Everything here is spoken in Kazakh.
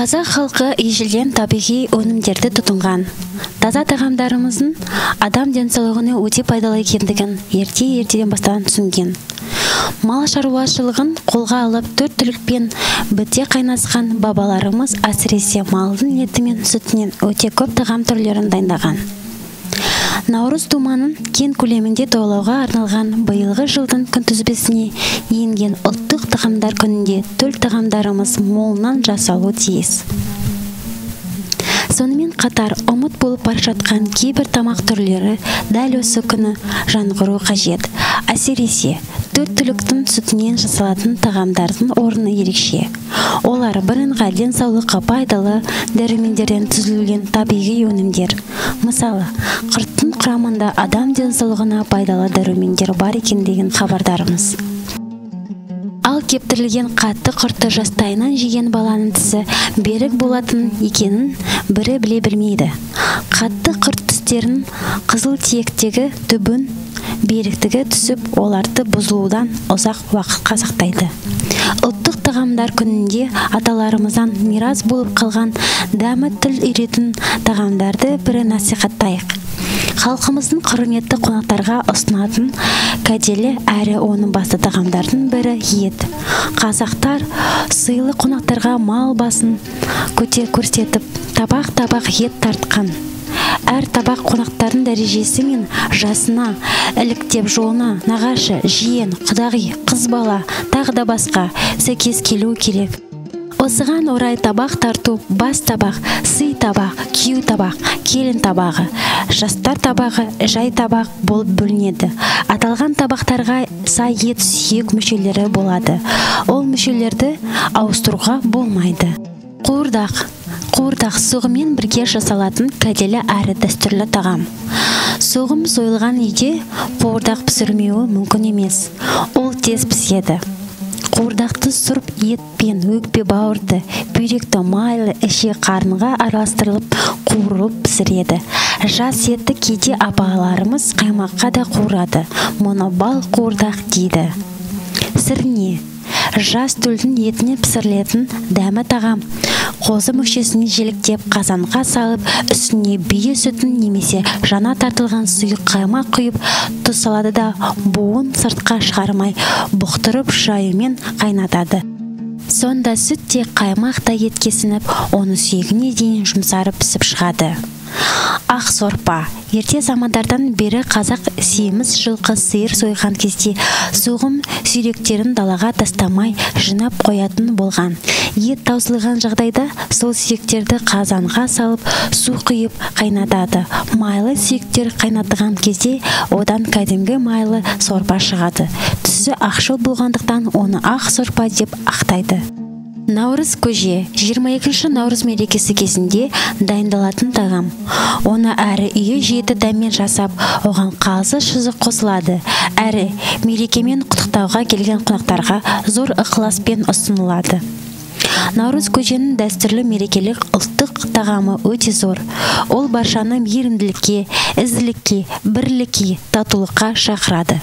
Қазақ халқы ежелден табиғи өнімдерді тұтынған. Таза тағамдарымыздың адам денсаулығына өте пайдалы екендігін ерте-ертеден бастан түсінген. Мал шаруашылығын қолға алып, төрт түлікпен біте қайнасқан бабаларымыз әсіресе малдың еті мен сүтінен өте көп тағам түрлерін дайындаған. Наурыз думанын кең көлемінде тойлауға арналған биылғы жылдың күнтізбесіне енген ұлттық тағамдар күнінде төл тағамдарымыз молынан жасалуы тиіс. Сонымен қатар ұмыт болып бара жатқан кейбір тамақ түрлері дәл осы күні жаңғыру қажет. Әсіресе төрт түліктің сүтінен жасалатын тағамдардың орны ерекше. Олар бірыңғай денсаулыққа пайдалы дәрумендерден түзілген табиғи өнімдер. Мысалы, құрттың құрамында адам денсаулығына пайдалы дәрумендер бар екендігін хабардармыз. Ал кептірілген қатты құртты жастайынан жеген баланың тісі берік болатын екенін бірі біле білмейді. Қатты құрт тістерін қызыл тиектегі түбін беріктігі түсіп, оларды бұзылудан ұзақ уақытқа сақтайды. Ұлттық тағамдар күнінде аталарымыздан мирас болып қалған дәмі тіл үйретін тағамдарды бірі насихаттайық. Халқымыздың құрметті қонақтарға ұсынатын кәделі әрі оның басты тағамдардың бірі ет. Қазақтар сыйлы қонақтарға мал басын көрсетіп, табақ-табақ ет тартқан. Әр табақ қонақтардың дәрежесі мен жасына, іліктеп жолына, нағашы, жиен, құдағи, қыз бала, тағы да басқа сәйкес келуі керек. Осыған орай табақ тарту бас табақ, сый табақ, күйеу табақ, келін табағы, жастар табағы, жай табақ болып бөлінеді. Аталған табақтарға сай ет сүйек мүшелері болады. Ол мүшелерді ауыстыруға болмайды. Қуырдақ. Қуырдақ соғыммен бірге жасалатын кәделі әрі дәстүрлі тағам. Соғым сойылған үйде қуырдақ пісірмеуі мүмкін емес. Ол тез піседі. Қуырдақты сұрып ет пен өкпе бауырды, бүйректі майлы ішек қарынға араластырылып қуырылып пісіреді. Жас етті кейде апаларымыз қаймаққа да қуырады. Мұны бал қуырдақ дейді. Сірне. Жас төлдің етіне пісірілетін дәмі тағам. Қозы мүшесін желіктеп қазанға салып, үстіне бие сүтін немесе жаңа тартылған сұйық қаймақ құйып, тұз салады да буын сыртқа шығармай, бұқтырып жайымен қайнатады. Сонда сүт те қаймақ та етке сіңіп, оны сүйегіне дейін жұмсарып пісіп шығады. Ақ сорпа. Ерте замандардан бері қазақ семіз жылқы сиыр сойған кезде соғым сүйректерін далаға тастамай жинап қоятын болған. Ет таусылған жағдайда сол сүйектерді қазанға салып, су құйып қайнатады. Майлы сүйектер қайнатылған кезде одан кәдімгі майлы сорпа шығады. Түсі ақшыл болғандықтан оны ақ сорпа деп ақтайды. Наурыз көже 22 наурыз мерекесі кезінде дайындалатын тағам. Оны әрі үйі жеті дәммен жасап, оған қазы шызы қосылады. Әрі мерекемен құттықтауға келген қонақтарға зор ықыласпен ұсынылады. Наурыз көженің дәстүрлі мерекелік ұлттық тағамы өте зор. Ол баршаны мейірімділікке, ізгілікке, бірлікке, татулыққа шақырады.